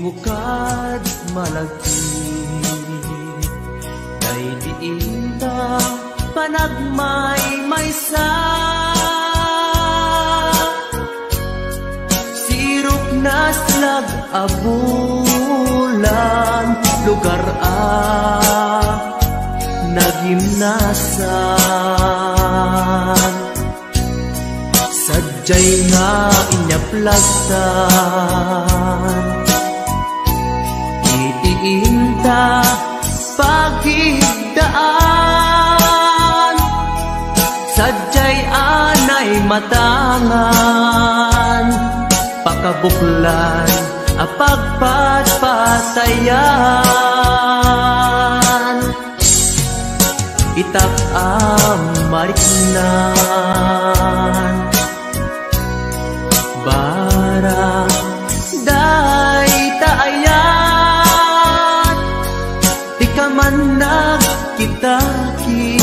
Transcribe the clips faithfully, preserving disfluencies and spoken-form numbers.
Bukad malagip, daydi inta panagmaymaysa. Sirok naslag a bulan, lugar a nagimnasan. Sadiay nga inyaplag tan iti inta pagidaan. Sadiay anay matangan, pakabuklan a pagpatpatayan. Itak a mariknan, barang dayta ayat, ti kaman nagkitaki,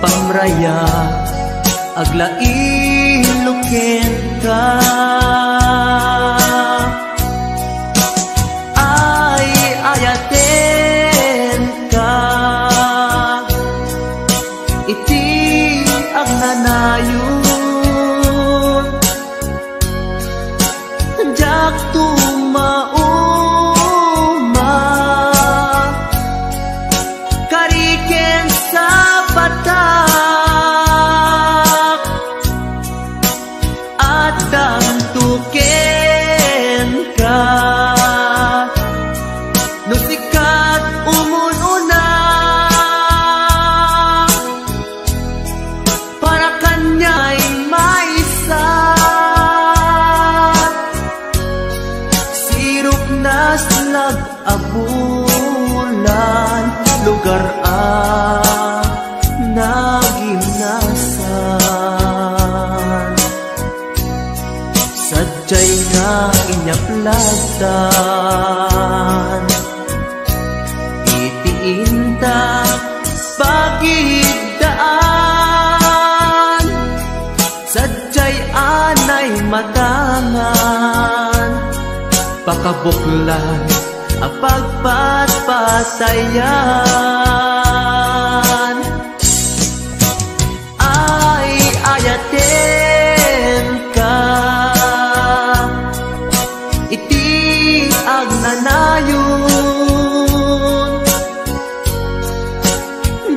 pamraya aglailo kenka. Ay, ayatenka iti agnanayon. Diak tumauma, kari ken sapatak, addanto kenka. No sika ti umun-una, para kaniak maysa. Sirok naslag a bulan, lugar a nagimnasan. Sadiay nga inyaplag tan iti inta pagidaan. Sadiay anay matangan, pakabuklan a pagpatpatayan. Ay, ayatenka iti agnanayon.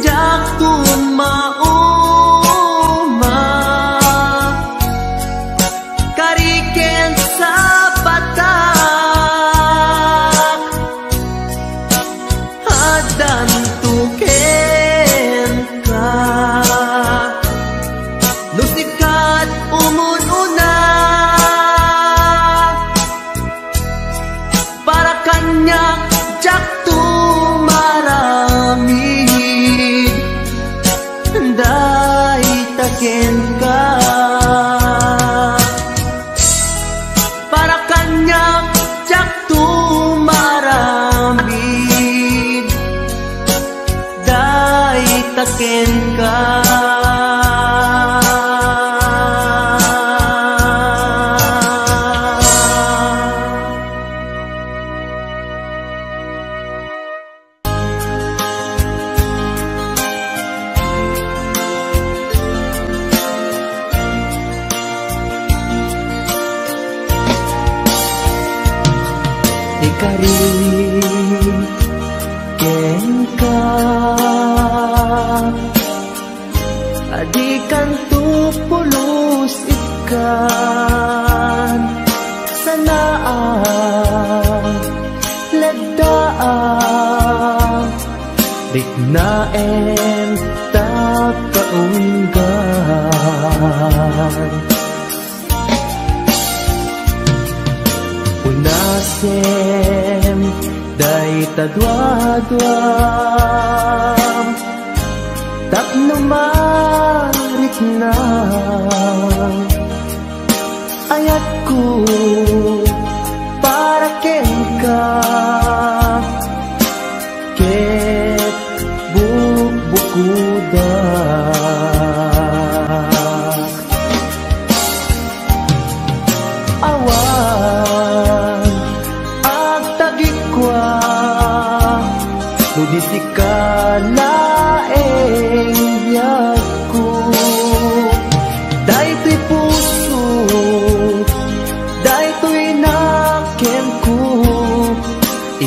Diak tumauma, kari ken sapatak, addanto kenka. No sika ti umun-una, para kaniak diak tumaramid, dayta kenka. Para kaniak diak tumaramid, dayta kenka. Ikari kenka, a dikanto pulos ikkan, sanaak, laddaak, riknaem, tapno kaunggan. Unasem dayta duaduam tapno mariknam. Ayatko para kenka ket bukbukodak. Awan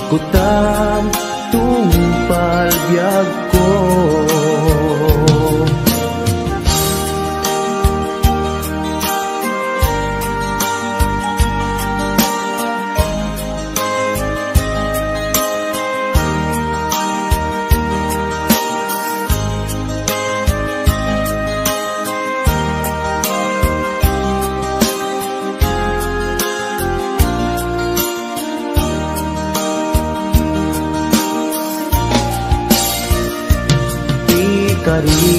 Kutam tungpal biagko. Ikari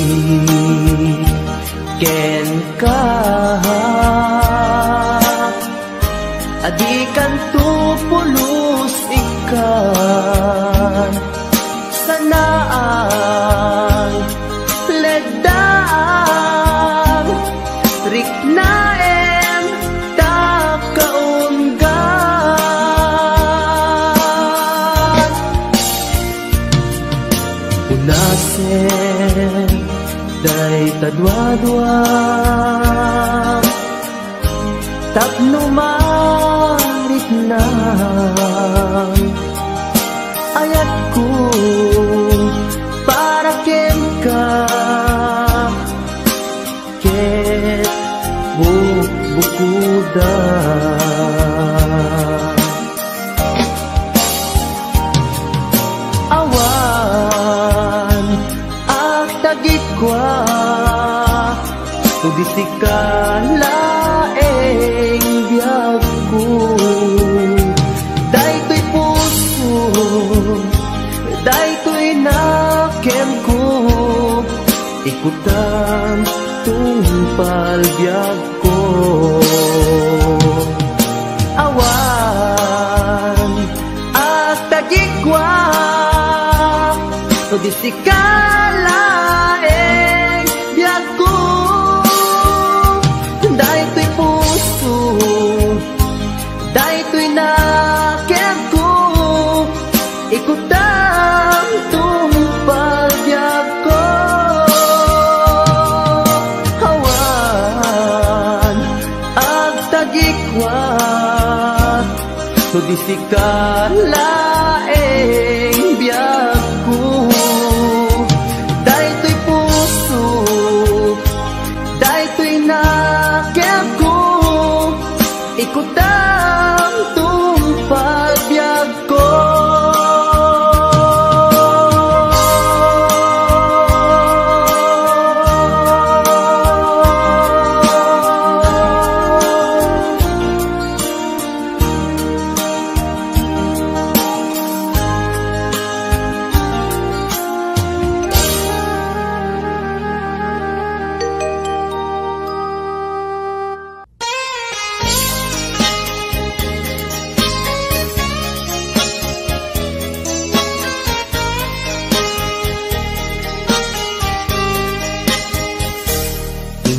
kenka, adikanto pulos ikkan. Sanaang leddaang riknaem ta kaunggan. Unasem dayta duadua tapno mariknam. Ayatko para kenka ket bukbukoda. Awan agtagikua, no di sika laeng biagko. Daytoy puso, daytoy nakemko, ikutam tungpal biagko. Awan agtagikua, no di sika laeng biagko. Daytoy puso, daytoy nakemko, ikutam tungpal biagko. Awan agtagikua, no di sika laeng biagko. Daytoy puso, daytoy nakemko, ikutam tungpal biagko.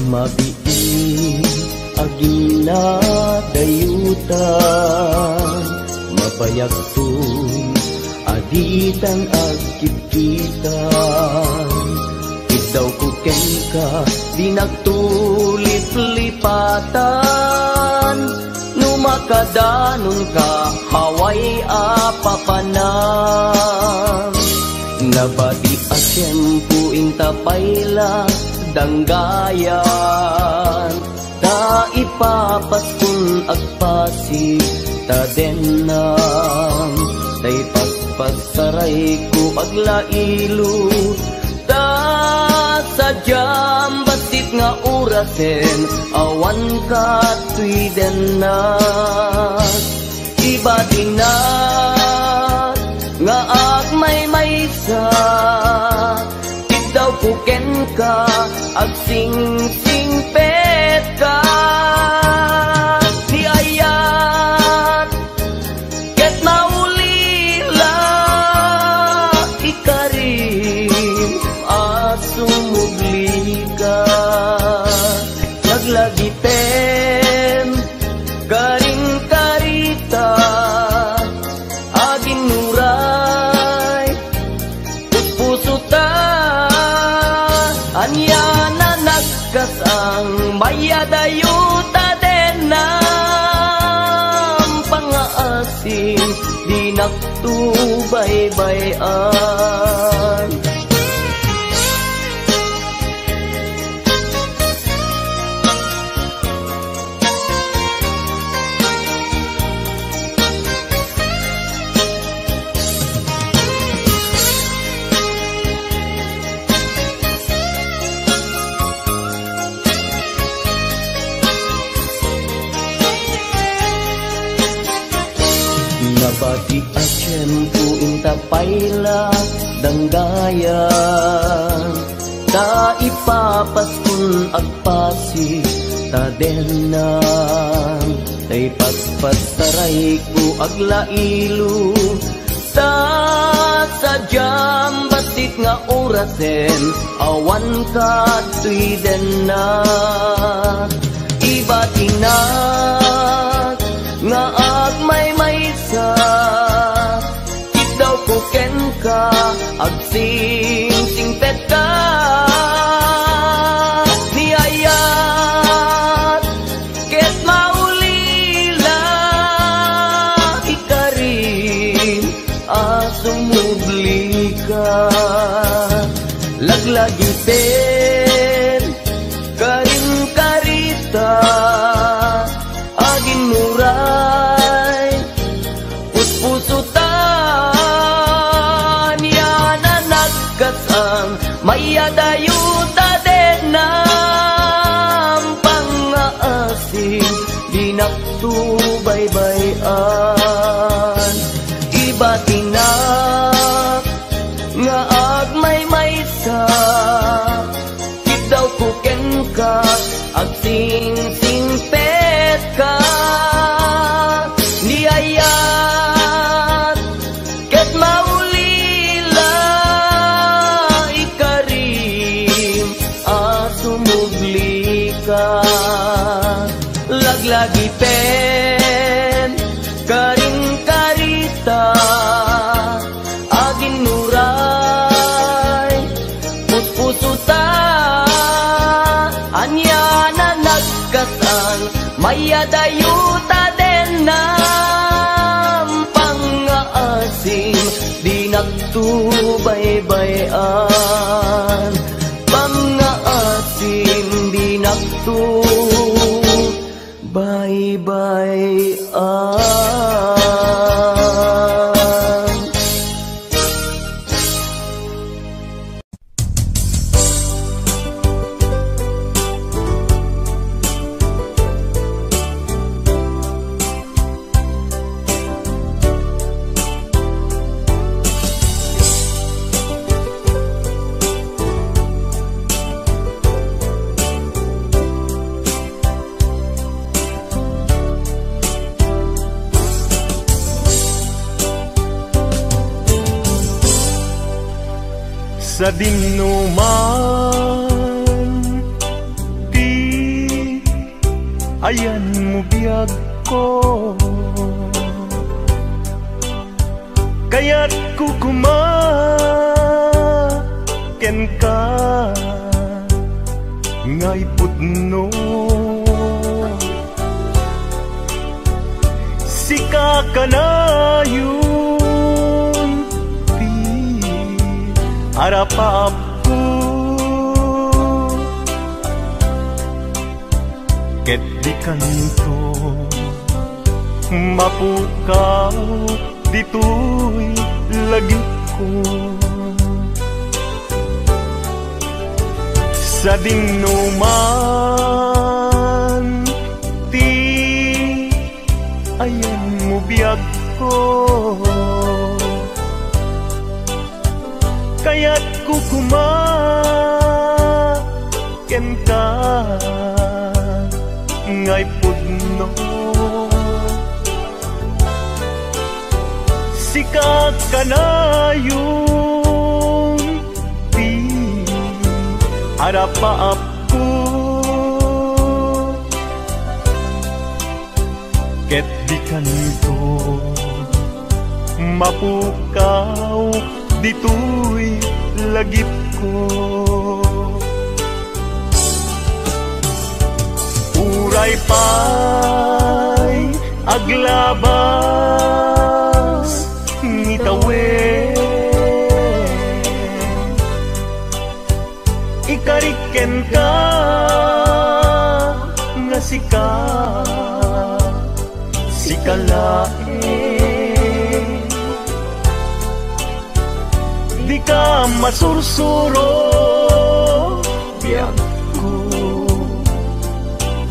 Mabiit a ginadayutan, mabayagton a ditan agkitkitan. Iddawko kenka, dinakto liplipatan. No makadanonka, awan a papanan. Nabati a tiempo, inta pay la danggayan. Ta ipapaskon agpasig ta dennam, ta ipaspassarayko aglailo. Ta sadiam bassit nga orasen, awan katoy dennak. Ibatinak nga agmaymaysa, iddawko kenka, agsingsingpetka. Ti ayat ket maulila, ikarim a sumublika. Naglagipen karin karita, aginnuray puspuso ta. Ania na nagkasang, mayadayo ta dennam pangaasim, di Dakto baybay-an. Nabati a tiempo inta pay la danggayan, ta ipapaskon agpasig ta denna, ta ipaspassarayko aglailo, ta sadiam bassit nga orasen awan kadtoy denna. Ibatinak nga agmaymaysa, kidawko kenka, agsingsingpetka. Ni ayat ket maulila, ikarim a sumublika. Laglagipem, karim karita, aginnuray, puspusotan, yan a nagkasang, mayadayo ta denam pangngaasim, dinakto baybay-an. Ibatinak nga agmaymaysa, kidawko kenka, agsingsingpetka. Ni ayat ket maulila, ikarim a sumublika. Laglagipem, karim karita, aginnuray, puspusotan, ania na nagkasang, mayadayo ta denam pangngaasim, dinakto baybay-an, pangngaasim, dinakto baybay-an. Sadinno man ti ayanmo biagko, kayatko koma kenka nga ipudno. Sika kanayon ti arapaapko, ket dikanto mapukaw ditoy lagipko. Sadinno man ti ayanmo biagko, kayatko koma kenka nga ipudno. Sika kanayon ti arapaapko, ket dikanto mapukaw ditoy lagipko. Uray pay aglabas Sika, sika laeng. Dika masursuro, biagko,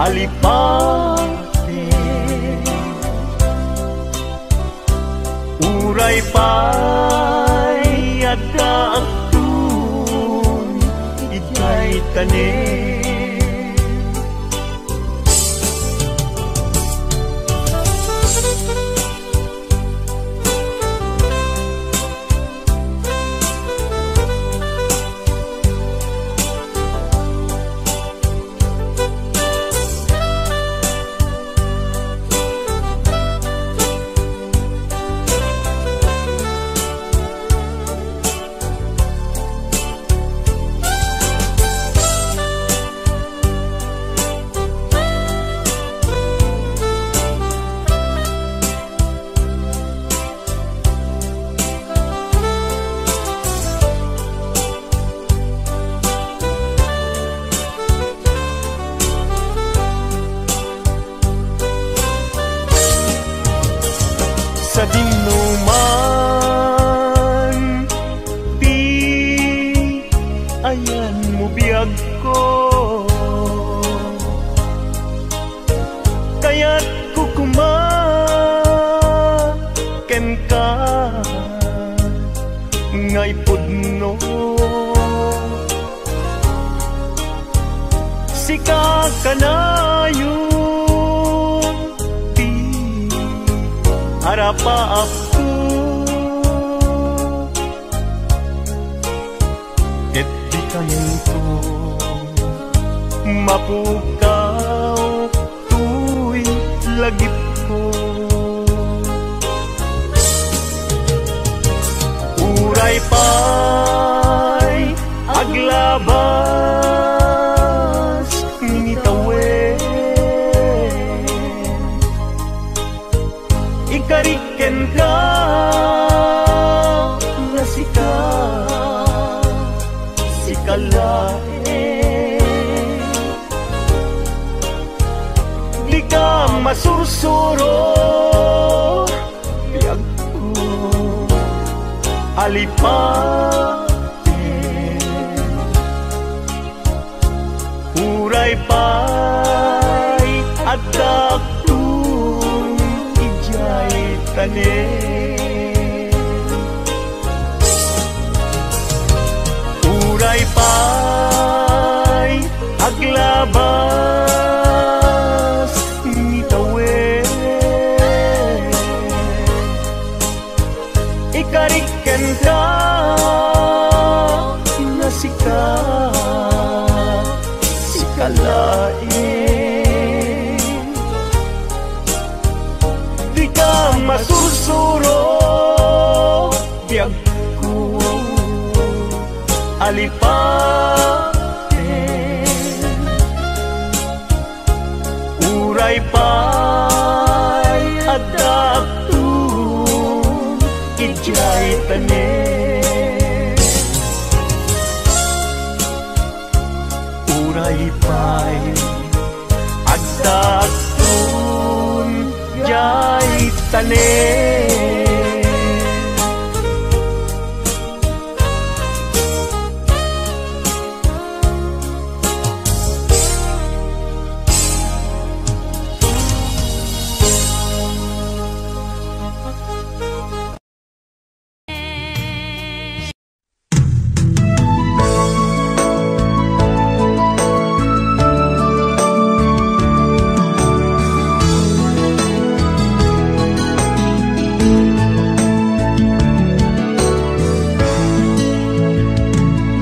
alipate. Uray pay adda agtun idiay tanem. Sadino man ti ayanmo, biagko, kayatko koma kenka nga ipudno. Sika kanayon ti arapaapko, ket dikanto mapukaw toy lagipko. Uray pay aglabas ngitawen, ikarik kenka nga sika, sika laeng. Dika masursuro, biagko, alipate. Uray pay adda agtun idiay tanem. Uray pay aglabas ngitawen, ikarik kenka nga sika, sika laeng. Dika masursuro, biagko, alipate. Uray pay adda agtun idiay tanem. Uray pay adda agtun idiay tanem.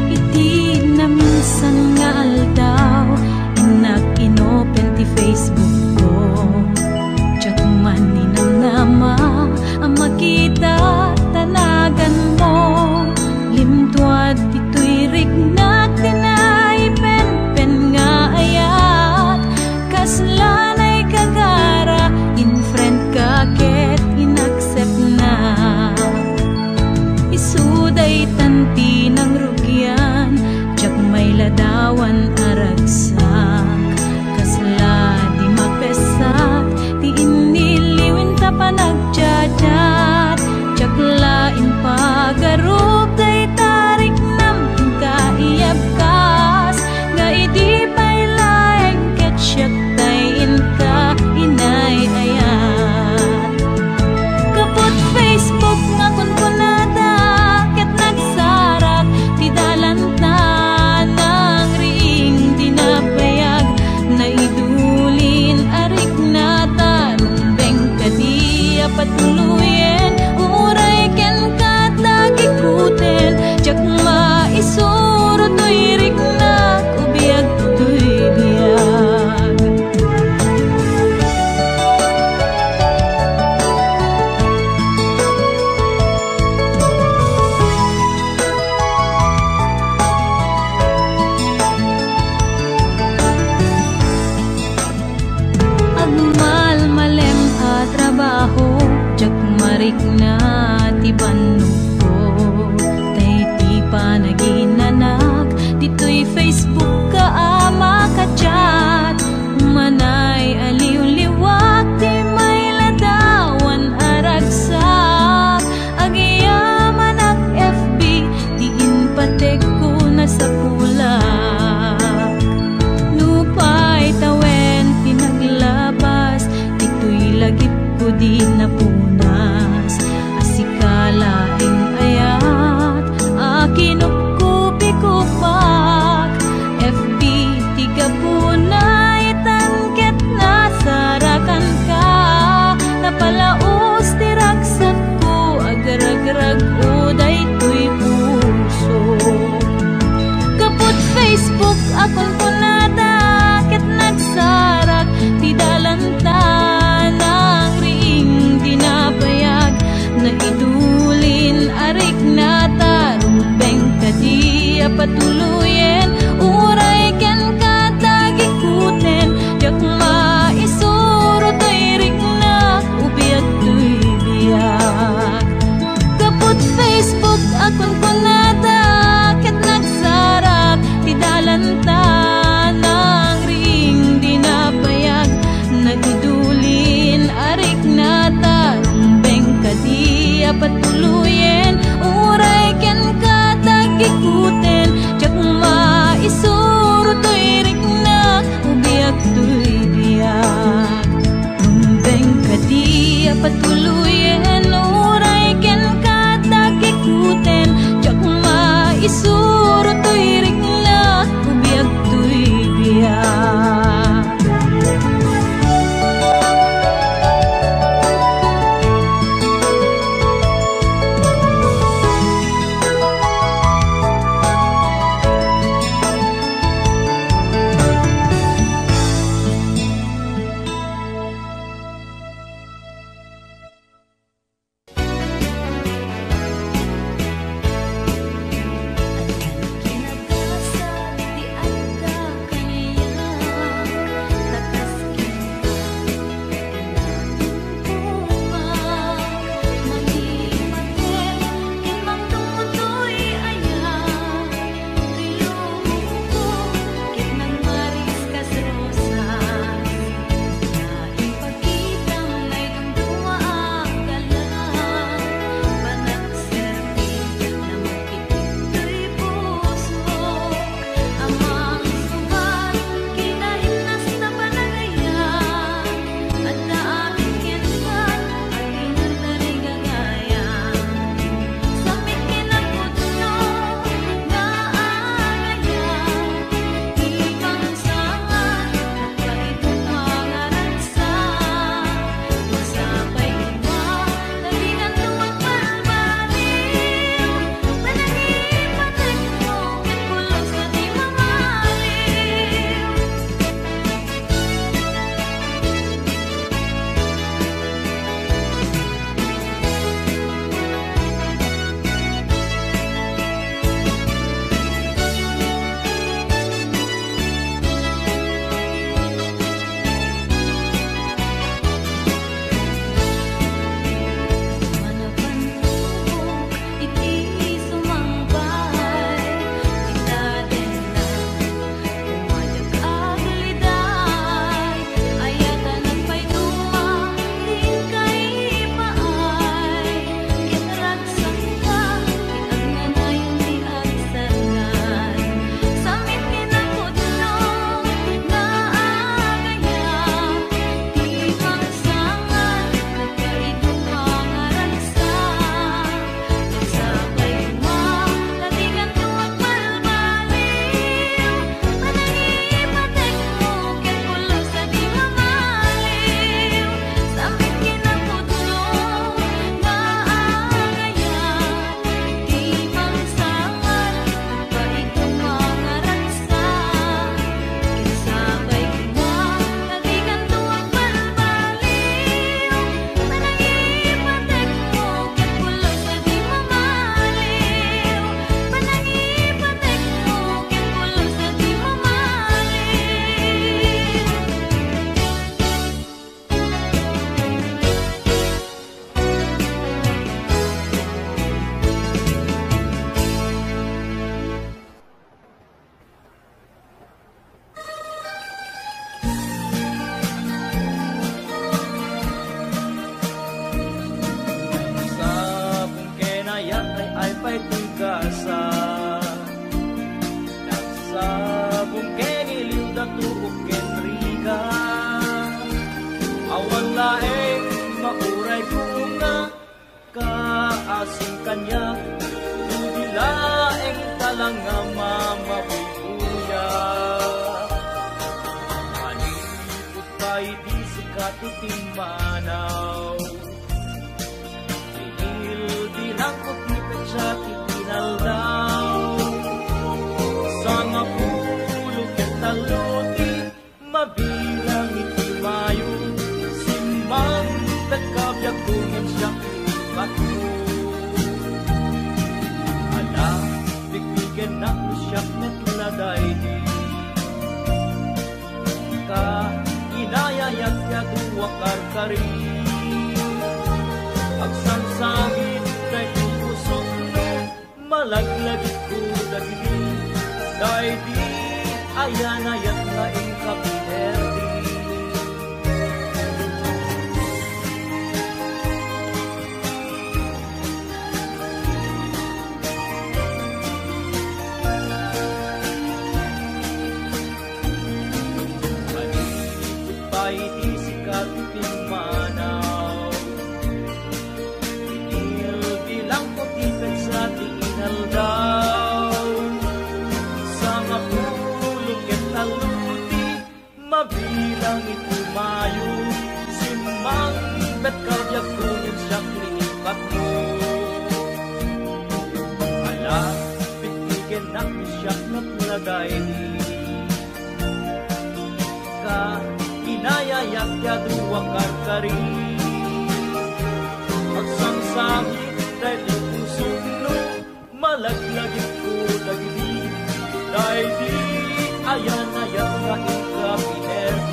Iti naminsan nga aldaw, innak inopen ti Facebook ko. Diak man ninamnama a makita ta naganmo. Limtuad ditoy riknak ti naipenpen nga ayat. Kasla naigagara, in-friend ka ket in-accept-nak. Isu daytan ti nangrugian, diak mailadawan a ragsak. Kasla di Sing kaniak, no di laeng ta la nga mamabuybuya. Manipud pay di sika ti timmanaw. Binilbilangko ti petsa ti inaldaw. Sangapulo ket tallo ti mabilang iti Mayo, simmangpetka biagko ngem siak ti patmo. Ala, bigbigennak no siak met la daydi. Ka, inayayak ti adu a karkari. Agsangsangit daytoy pusok no malaglagipko dagidi. Daydi ayanayat nga inka pinerdi. Manipud pay ti sika ti pimmanaw. Binilbilangko ti petsa ti inaldaw. Sangapulo ket tallo ti mabilang iti Mayo. Simmangpetka biagko ngem siak ti patmo. Ala, bigbigennak no siak met la daydi. Ka, inayayak ti adu a karkari. Agsangsangit daytoy pusok no malaglagipko dagidi. Daydi ayanayat nga inka pinerdi.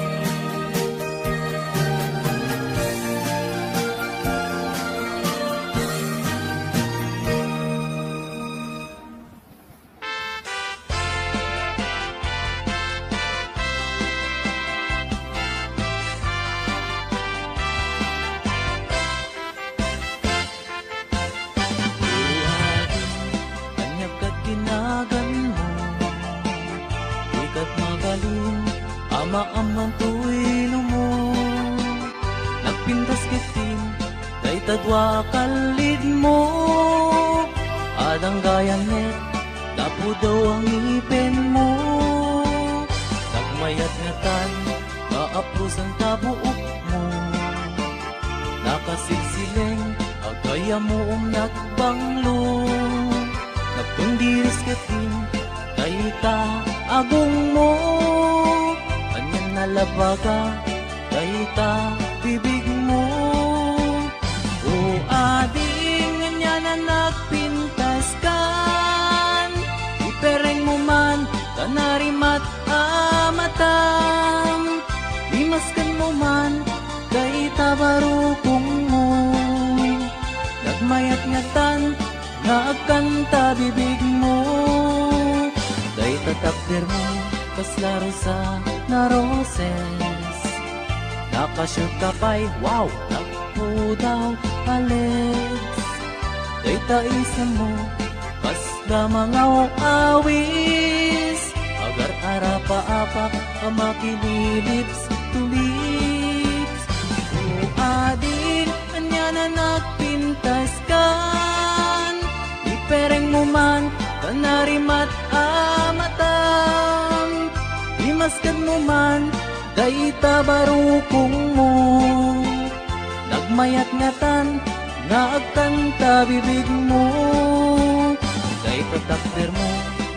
Ania ket ti naganmo? Di ket mabalin a maammoan toy lumo. Nagpintas ketdin dayta dua a kallidmo. Adda gayam met ta pudaw a ngipenmo. Nagmayat ngatan nga aplusan ta buokmo. Nakasilsileng a gayamom nagbanglo. Nagtundiris ketdin dayta agongmo. Anian a labaga dayta bibigmo. O ading, anian a nagpintaskan? Iperengmo man ta narimat a matam. Imaskanmo man dayta barukongmo. Nagmayat ngatan nga agkanta bibigmo. Dayta takdermo, kasla rosana roses. Nakashoot ka pay, wow, nagpudaw a legs. Dayta isemmo, kasla mangaw-awis. Agar-arapaapak a makililips to lips. O ading, anian a nagpintaskan? Iperengmo man ta narimat a matam. Imaskanmo man dayta barukongmo. Nagmayat ngatan nga agkanta bibigmo. Dayta takdermo,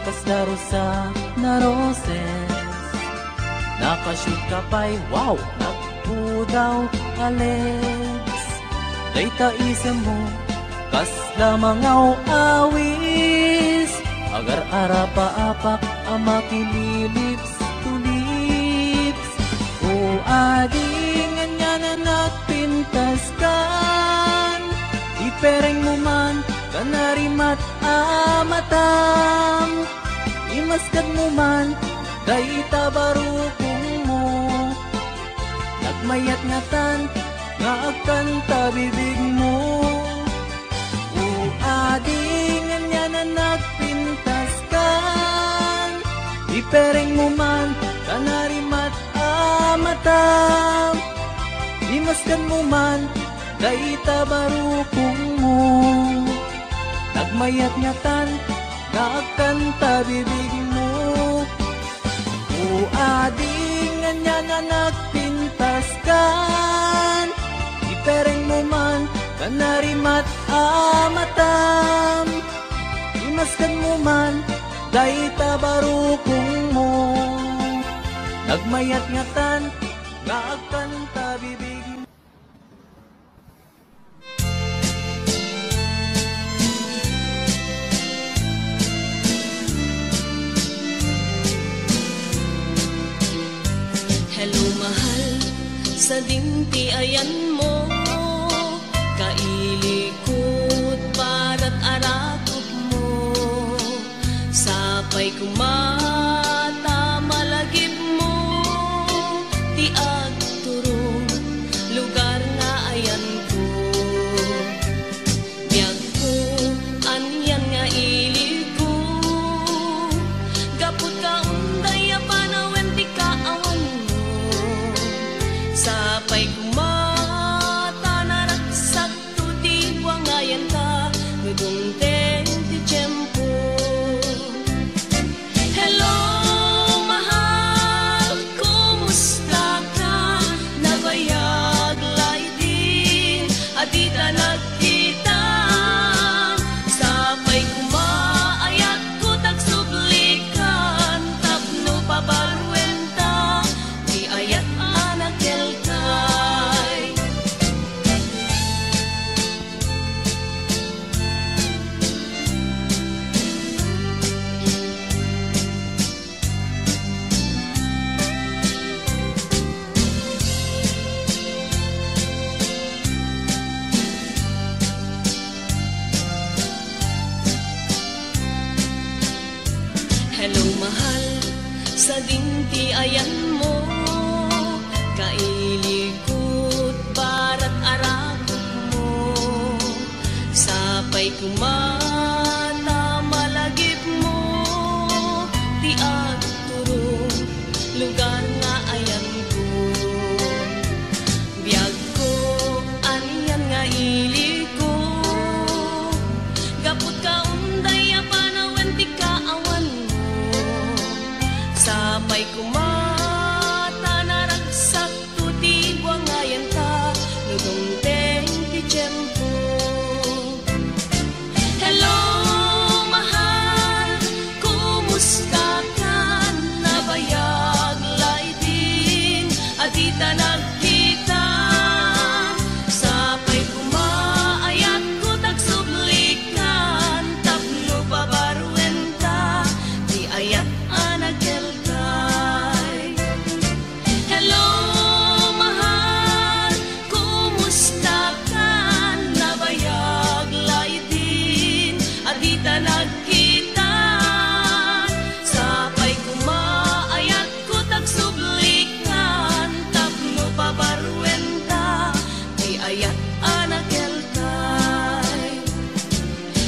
kasla rosana roses. Nakashoot ka pay, wow, nagpudaw a legs. Dayta isemmo, kasla mangaw-awis. Agar-arapaapak a makililips to lips. O ading, anian a nagpintaskan? Iperengmo man ta narimat a matam. Imaskanmo man dayta barukongmo. Nagmayat ngatan nga agkanta bibigmo. O ading, anian a nagpintaskan? Iperengmo man ta narimat a matam. Imaskanmo man dayta barukongmo. Nagmayat ngatan nga agkanta bibigmo. O ading ania nga nagpintaskan, iperengmo man ta narimat a matam. Imaskanmo man dayta barukongmo. Nagmayat ngatan nga agkanta bibigmo. Hello, mahal, sadin ti ayanmo, kailikot, barat a rakopmo. Sapay koma ta malagipmo ti agturong lugar nga ayanko. Biagko, anian nga iliko, gapu ta unday a panawen ti kaawanmo. Sapay koma ta naragsak to ti buangayanta no dumteng ti tiempo. Hello, mahal, kumusta ka? Nabayag laydin a dita nagkita. Sapay koma, ayatko ta agsublikan tapno pabaruenta ti ayat a nakelkay. Hello, mahal, sadin ti ayanmo, kailikot, barat a rakopmo. Sapay koma ta malagipmo ti agturong lugar nga ayanko. Biagko, anian nga iliko, gapu ta unday a panawen ti kaawanmo. Sapay koma ta naragsak to ti buangayanta no dumteng ti tiempo. Hello, mahal, kumusta ka? Nabayag laydin a dita nagkita. Sapay koma, ayatko ta agsublikan tapno pabaruenta ti ayat a nakelkay. Hello, mahal, kumusta ka? Nabayag laydin a dita nagkita. Sapay koma, ayatko ta agsublikan tapno pabaruenta ti ayat a nakelkay.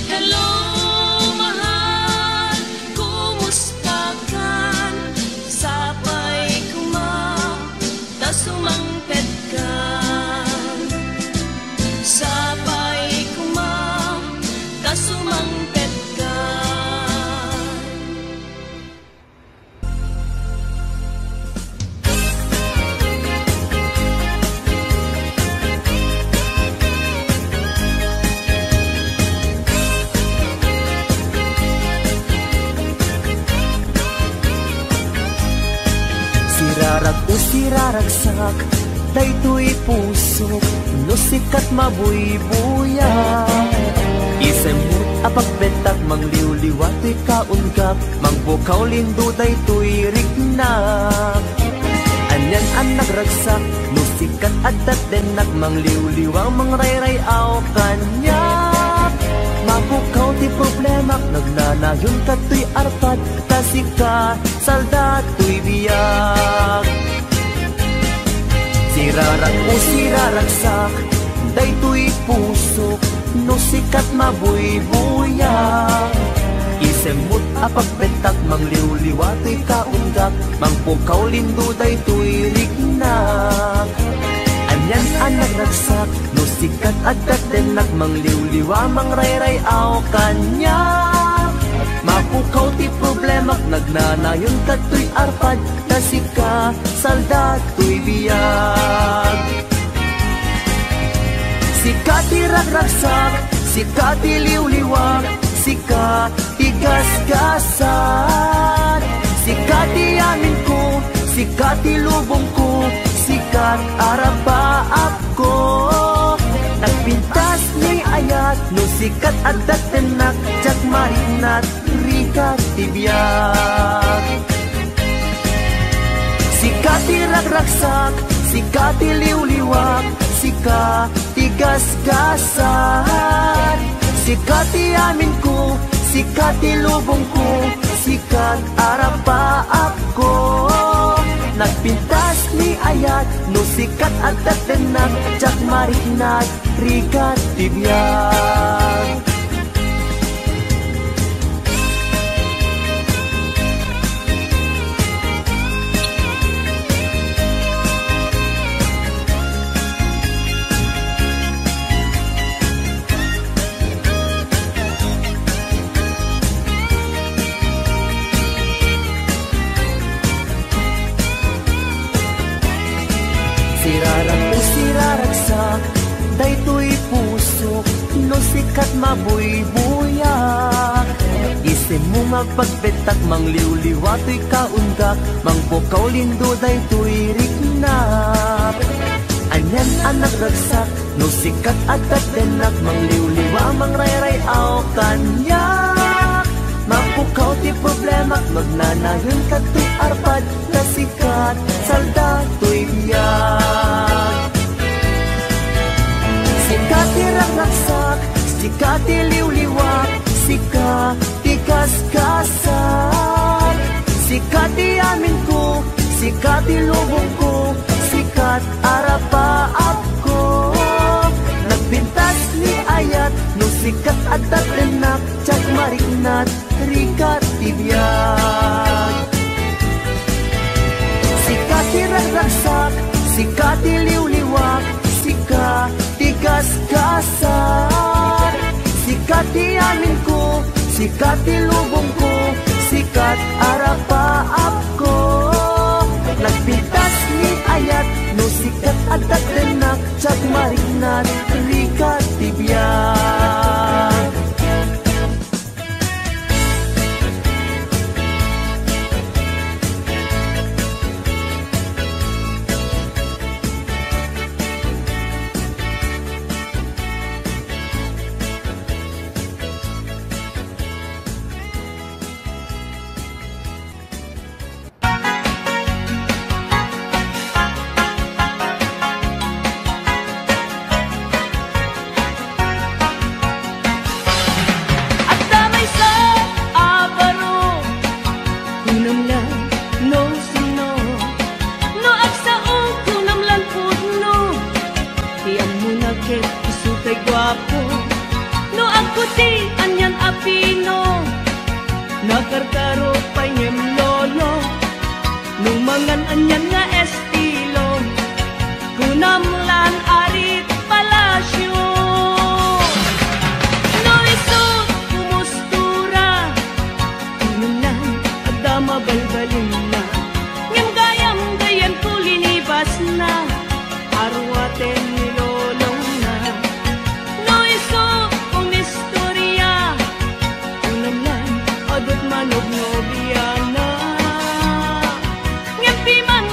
Hello, mahal, kumusta ka? Sapay koma ta sumangpetkan. Sapay koma ta sumangpetkan. Sirarak o siraragsak, daytoy pusok, no sikat mabuybuya. Isemmo a pagbentak, mangliwliwa toy kaunggak, mangpukaw lindo daytoy riknak. Anian a nagragsak, no sikat adda dennak, mangliwliwa mangrayray-aw kaniak. Mapukaw ti problemak, nagnanayon kadtoy arpad, ta sika salda toy biag. Sirarak o siraragsak, daytoy pusok, no sikat mabuybuya. Isemmo a pagbentak, mangliwliwa toy kaunggak, mangpukaw lindo daytoy riknak. Anian a nagragsak, no sikat Adda ti tennak, mangliwliwa, mangrayray-aw kaniak. Mapukaw ti problemak, nagnanayon kadtoy arpad, ta sika, salda toy biag. Sika ti ragragsak, sika ti liwliwak, sika ti gasgasat. Sika ti amin ko, sika ti lubong ko, sika ti arapaap ko. Nagpintas ni ayat, no sika ti adda ti tennak, diak mariknat, rigat ti biag. Sika ti ragragsak, sika ti liwliwak, sika ti gasgasat. Sika ti amin ko, sika ti lubong ko, sika ti arapaap ko. Nagpintas ni ayat, no sika ti adda ti tennak, diak mariknat, rigat ti biag. Sirarak o siraragsak, daytoy pusok, no sika ti mabuybuyak. Isimmo nga agpagpettak, mangliwliwa toy kaundak, mangpukaw lindo daytoy riknak. Anian a nagragsak, no sika ti adda ti tennak, mangliwliwa, mangrayray-aw kaniak. Mapukaw ti problemak, nagnanayon kadtoy arpad, ta sika ti salda toy biag. Sika ti ragragsak, sika ti liwliwak, sika ti gasgasat. Sika ti amin ko, sika ti lubong ko, sika ti arapaap ko. Nagpintas ni ayat, no sika ti adda ti tennak, diak mariknat, rigat ti biag. Sika ti ragragsak, sika ti liwliwak, sika ti gasgasat. Sika ti amin ko, sika ti lubong ko, sika ti arapaap ko. Nagpintas ni ayat, no sika ti adda ti tennak, diak mariknat, rigat ti biag. Adda maysa a baro, kunam la no sino. No agsao, kunam la pudno. Ti ammona ket isu tay guapo. No agkuti, anian a pino. Nakarkaro pay ngem lolo. No mangan, anian nga estilo. Kunam lan arit palasyo. No isu kumustura, kunam lan adda mabalbalinna. Ngem gayam, gayyem ko linibasna, arwaten ni lolongna. No isu kumistoria, kunam lan adda manobnobiana. Ngem piman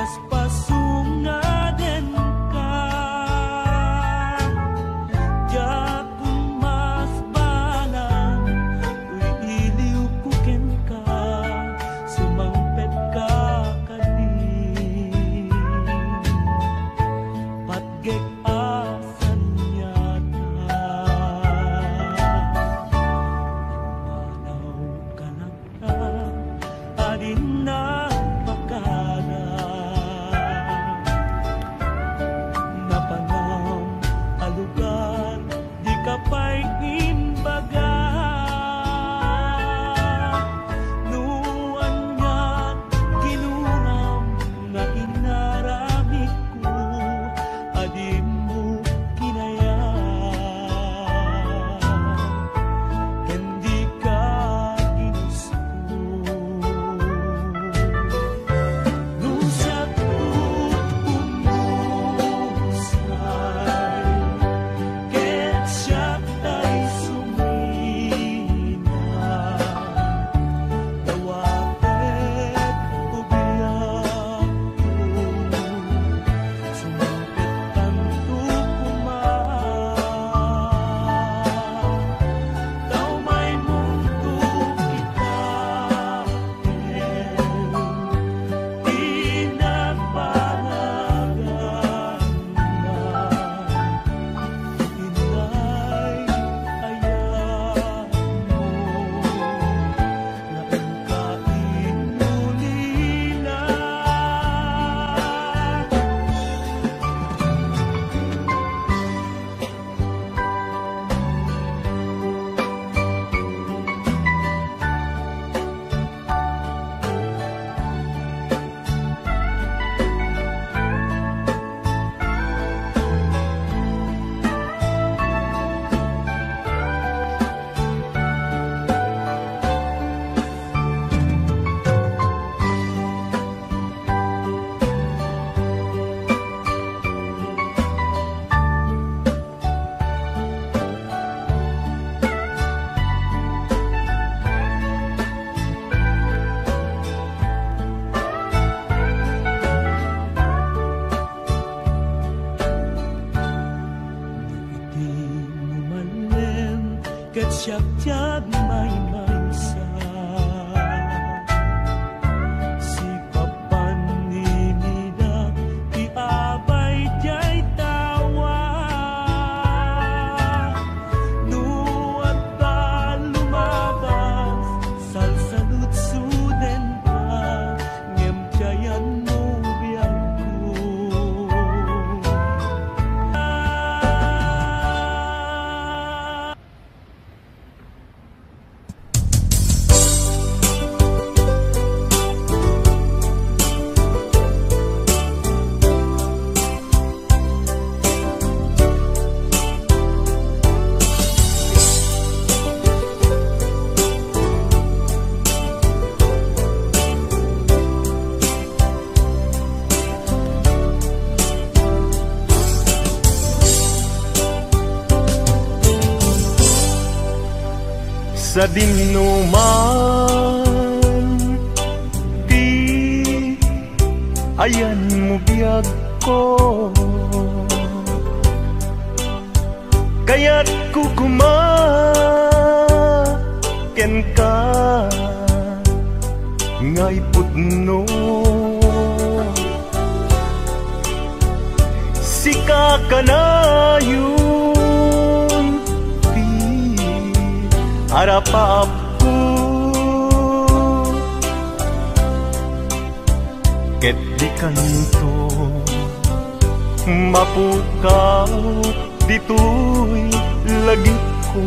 Pasungadenka, diak masbalang, iliwko kenka, sumangpetka kadi. Patgek a saniata, manawka lang adin nagpakada. Napanam a lugar, dika pay imbaga. No ania ginuram nga inaramidko, a dimo kinayat, ken dika inusko. No siak met umusay, ket siak tay sumina, dawatek ko biagko. Sumangpet tanto koma, ta umaymonto kita, ken ti nagpanaganna, inday ayatmo. Iti mo manen, ket siak ti agmaymaysa. Sipapan ni Mida ti abay diay tawa. No adda lumabas, salsaludsodenka, ngem ti ayanmo biagko. Sadino man ti ayanmo biagko, kayatko koma kenka nga ipudno. Sika kanayon ti arapaapko, ket dikanto mapukaw ditoy lagipko.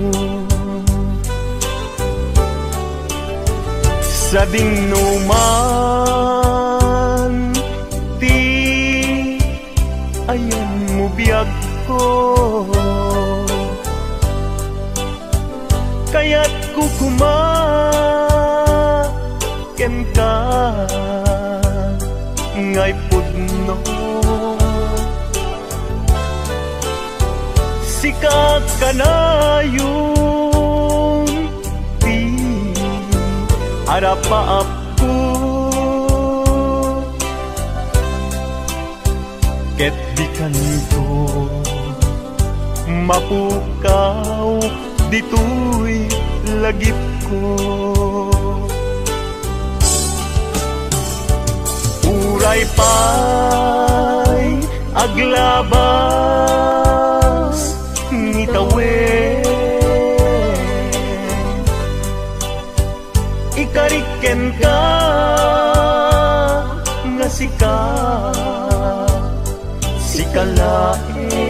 Sadino man ti ayanmo biagko, kayatko koma kenka nga ipudno. Sika kanayon ti arapaapko, Ket di kanito mapukaw ditoy lagipko. Uray pay aglabas ngitawen, ikarik kenka nga sika, sika laeng.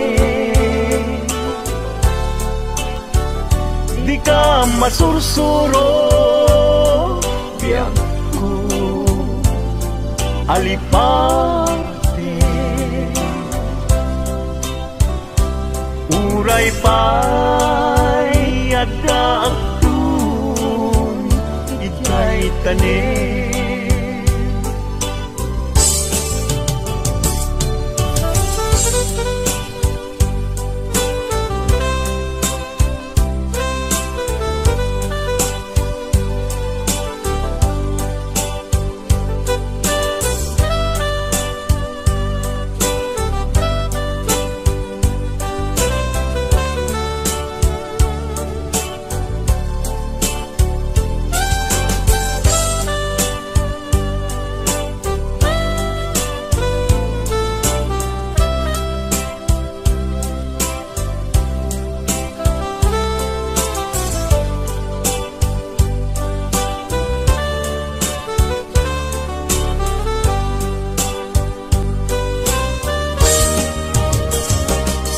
Dika masursuro, biagko, alipate. Uray pay adda agtun idiay tanem.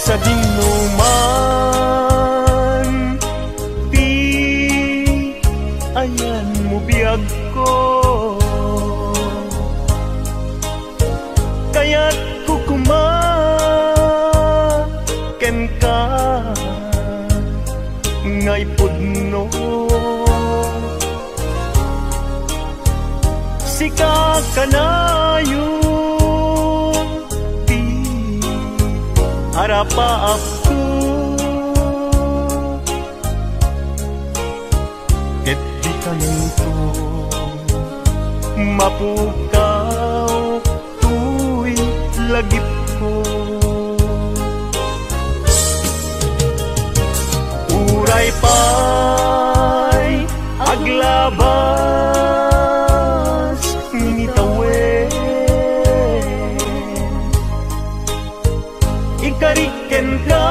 Sadino man ti ayanmo, biagko, kayatko koma kenka nga ipudno. Sika kanayon ti arapaapko, ket di kanito mapukaw toy lagipko. Uray pay aglabas ngitawen, ikarik kenka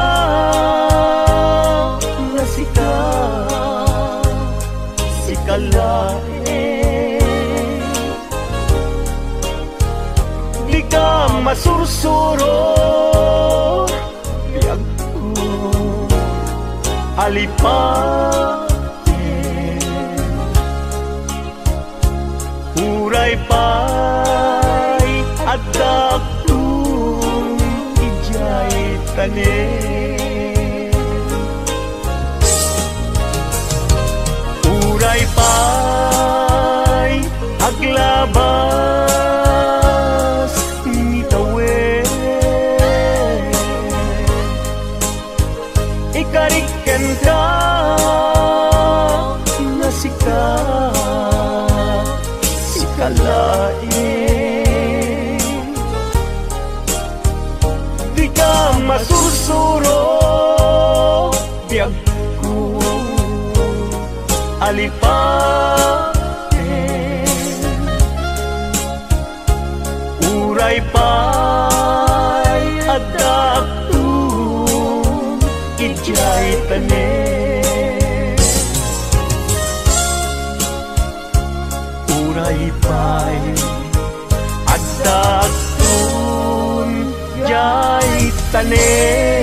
nga sika, sika laeng. Dika masursuro, biagko, alipate. Uray pay adda agtun idiay tanem. Uray pay aglabas ngitawen, ikarik kenka nga sika, sika laeng. Dika masursuro, biagko, alipate. Uray pay adda agtun idiay tanem. Uray pay adda agtun idiay tanem.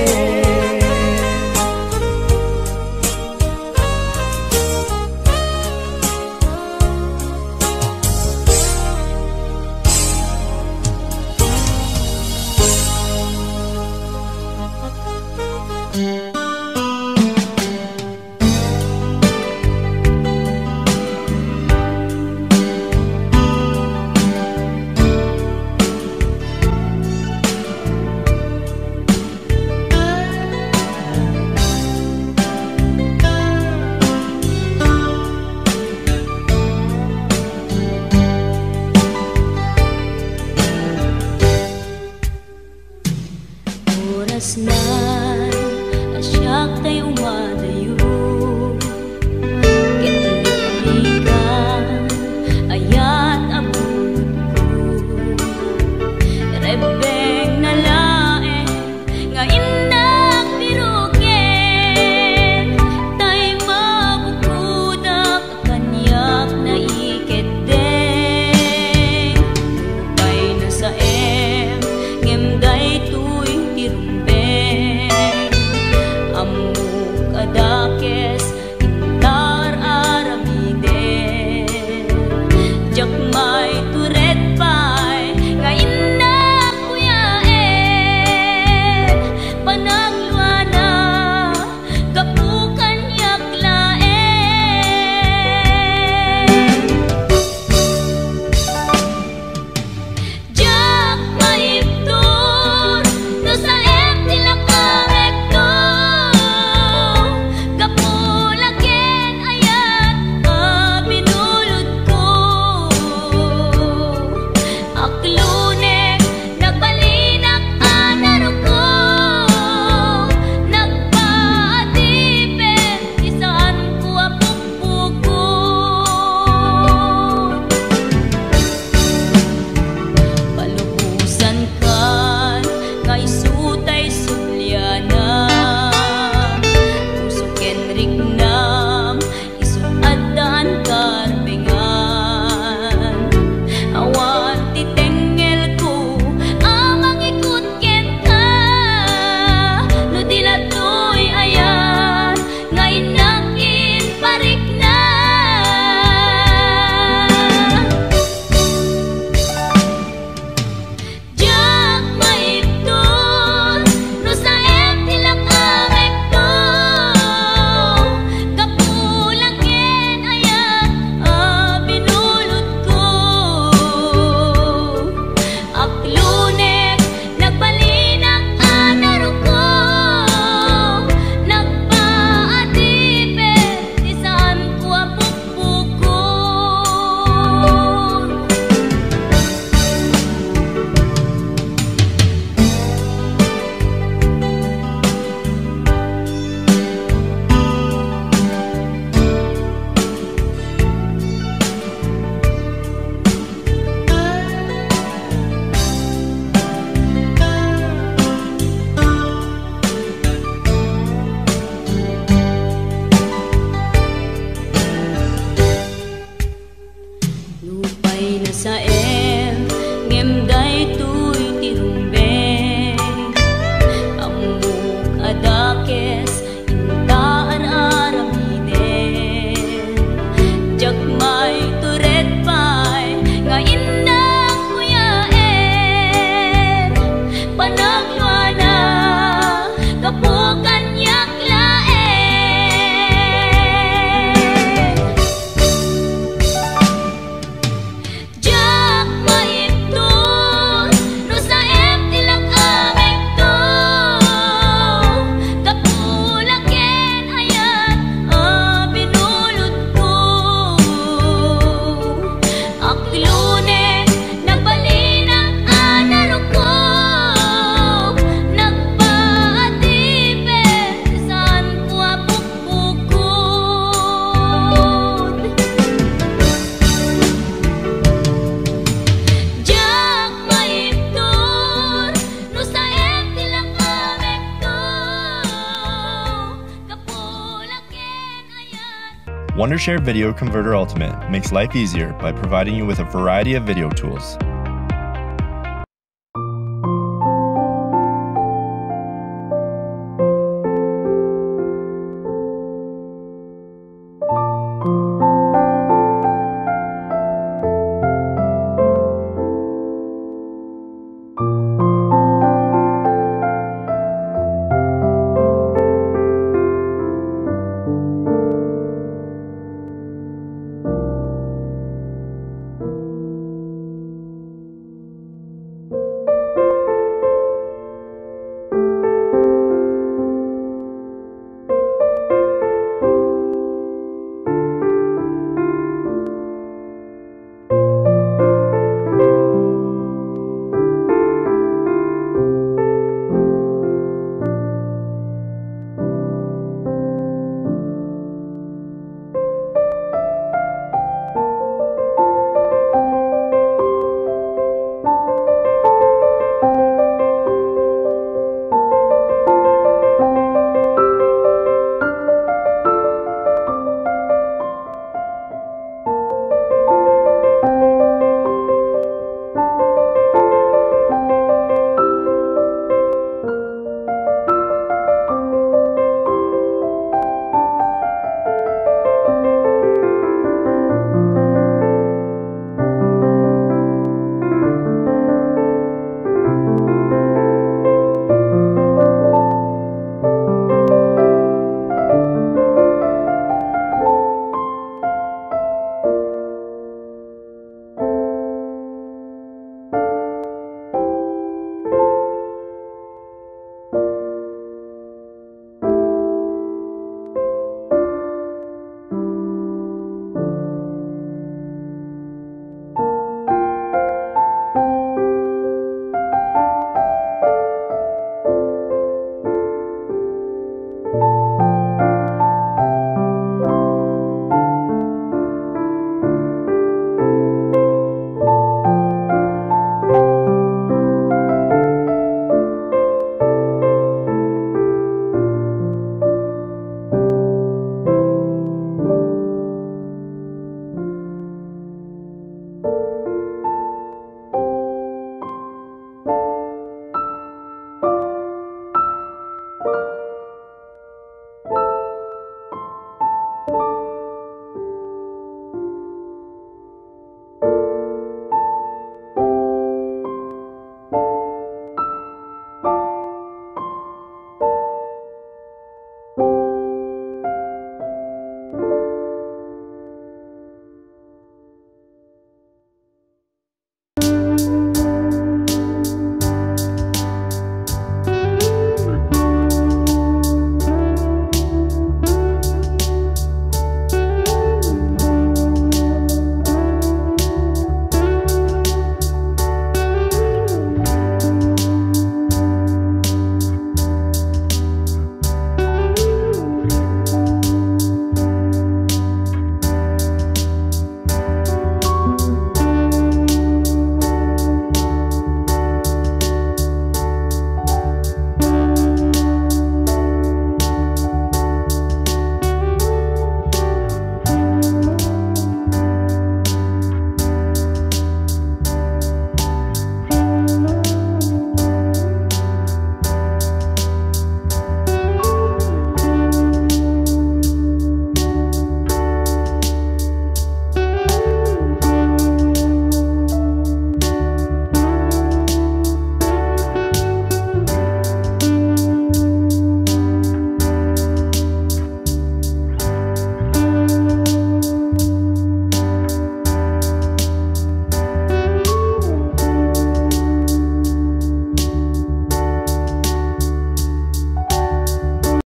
Wondershare Video Converter Ultimate makes life easier by providing you with a variety of video tools.